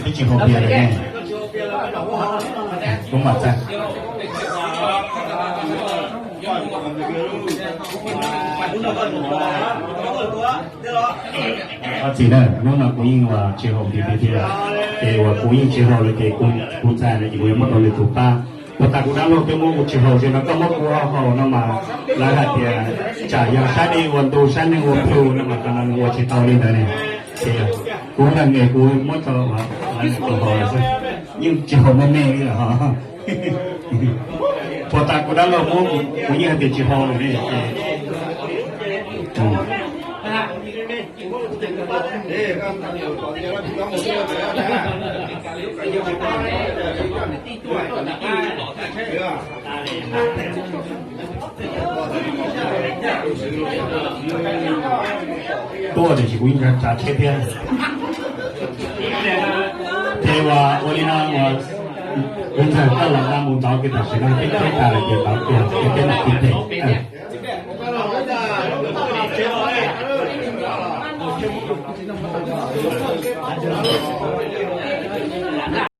Twb tsis haus pias lawm ne. Koob Vam Txaj. Koj txiv na, hnub no kuv yeej uas tsis haus pias thiab, ces uas kuv yeej tsis haus lawm ces kuv txais no ces kuv yuav muab rau nws tus pab. Puas tas kuv dab laug twb muab kuv tsis haus, ces no koj muab kuv haus no mas lawv hais tias tsam yog sab dej ua ntu sab neeg ua plhu no mas tas no nws ua tsis tau li ntawd ne. Ces kuv nqa nqes kuv muab tso lawv tus haus lawm xwb, yeej tsis haus me me li lawm ho. Puas tas kuv dab laug muab kuv yeej hais tias tsis haus lawm ne. Tuaj tiam sis kuv yeej tsa tsheb thiab. Ces uas ua li no uas kuv ntxawg koj los nqa mus ntov kiag tam sim no, peb tsheb tas lawm ces ntov kiag ces peb mam tiv thaiv.